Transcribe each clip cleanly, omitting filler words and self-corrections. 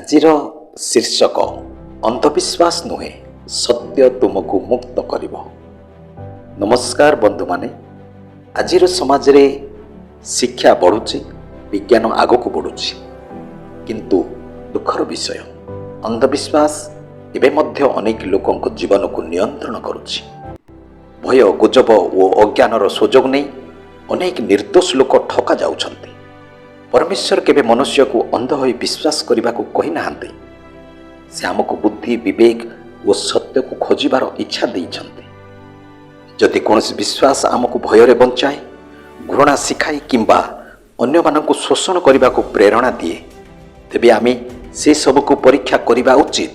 ଆଜିର ଶୀର୍ଷକ ଅନ୍ଧବିଶ୍ୱାସ ନୁହେଁ, ସତ୍ୟ ତୁମକୁ ମୁକ୍ତ କରିବ। ନମସ୍କାର ବନ୍ଧୁମାନେ। ଆଜିର ସମାଜରେ ଶିକ୍ଷା ବଢ଼ୁଛି, ବିଜ୍ଞାନ ଆଗକୁ ବଢ଼ୁଛି, କିନ୍ତୁ ଦୁଃଖର ବିଷୟ, ଅନ୍ଧବିଶ୍ୱାସ ଏବେ ମଧ୍ୟ ଅନେକ ଲୋକଙ୍କ ଜୀବନକୁ ନିୟନ୍ତ୍ରଣ କରୁଛି। ଭୟ, ଗୁଜବ ଓ ଅଜ୍ଞାନର ସୁଯୋଗ ନେଇ ଅନେକ ନିର୍ଦ୍ଦୋଷ ଲୋକ ଠକା ଯାଉଛନ୍ତି। ପରମେଶ୍ୱର କେବେ ମନୁଷ୍ୟକୁ ଅନ୍ଧ ହୋଇ ବିଶ୍ୱାସ କରିବାକୁ କହିନାହାନ୍ତି। ସେ ଆମକୁ ବୁଦ୍ଧି, ବିବେକ ଓ ସତ୍ୟକୁ ଖୋଜିବାର ଇଚ୍ଛା ଦେଇଛନ୍ତି। ଯଦି କୌଣସି ବିଶ୍ୱାସ ଆମକୁ ଭୟରେ ବଞ୍ଚାଏ, ଘୃଣା ଶିଖାଏ କିମ୍ବା ଅନ୍ୟମାନଙ୍କୁ ଶୋଷଣ କରିବାକୁ ପ୍ରେରଣା ଦିଏ, ତେବେ ଆମେ ସେସବୁକୁ ପରୀକ୍ଷା କରିବା ଉଚିତ।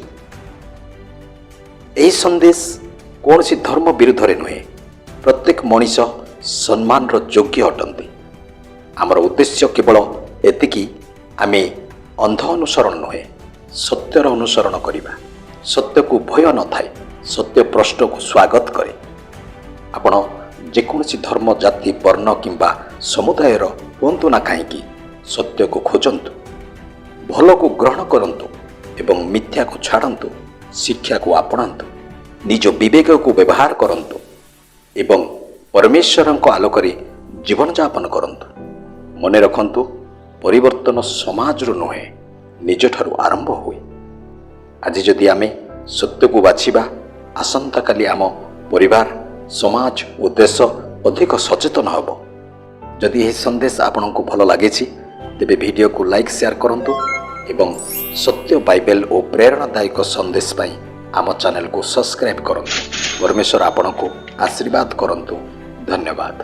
ଏହି ସନ୍ଦେଶ କୌଣସି ଧର୍ମ ବିରୁଦ୍ଧରେ ନୁହେଁ। ପ୍ରତ୍ୟେକ ମଣିଷ ସମ୍ମାନର ଯୋଗ୍ୟ ଅଟନ୍ତି। ଆମର ଉଦ୍ଦେଶ୍ୟ କେବଳ ଏତିକି, ଆମେ ଅନ୍ଧ ଅନୁସରଣ ନୁହେଁ, ସତ୍ୟର ଅନୁସରଣ କରିବା। ସତ୍ୟକୁ ଭୟ ନଥାଏ। ସତ୍ୟ ପ୍ରଶ୍ନକୁ ସ୍ୱାଗତ କରେ। ଆପଣ ଯେକୌଣସି ଧର୍ମ, ଜାତି, ବର୍ଣ୍ଣ କିମ୍ବା ସମୁଦାୟର ହୁଅନ୍ତୁ ନା କାହିଁକି, ସତ୍ୟକୁ ଖୋଜନ୍ତୁ, ଭଲକୁ ଗ୍ରହଣ କରନ୍ତୁ ଏବଂ ମିଥ୍ୟାକୁ ଛାଡ଼ନ୍ତୁ। ଶିକ୍ଷାକୁ ଆପଣାନ୍ତୁ, ନିଜ ବିବେକକୁ ବ୍ୟବହାର କରନ୍ତୁ ଏବଂ ପରମେଶ୍ୱରଙ୍କ ଆଲୋକରେ ଜୀବନଯାପନ କରନ୍ତୁ। ମନେ ରଖନ୍ତୁ, ପରିବର୍ତ୍ତନ ସମାଜରୁ ନୁହେଁ, ନିଜଠାରୁ ଆରମ୍ଭ ହୁଏ। ଆଜି ଯଦି ଆମେ ସତ୍ୟକୁ ବାଛିବା, ଆସନ୍ତାକାଲି ଆମ ପରିବାର, ସମାଜ ଓ ଦେଶ ଅଧିକ ସଚେତନ ହେବ। ଯଦି ଏହି ସନ୍ଦେଶ ଆପଣଙ୍କୁ ଭଲ ଲାଗିଛି, ତେବେ ଭିଡ଼ିଓକୁ ଲାଇକ୍, ସେୟାର କରନ୍ତୁ ଏବଂ ସତ୍ୟ ବାଇବେଲ ଓ ପ୍ରେରଣାଦାୟକ ସନ୍ଦେଶ ପାଇଁ ଆମ ଚ୍ୟାନେଲକୁ ସବସ୍କ୍ରାଇବ୍ କରନ୍ତୁ। ପରମେଶ୍ୱର ଆପଣଙ୍କୁ ଆଶୀର୍ବାଦ କରନ୍ତୁ। ଧନ୍ୟବାଦ।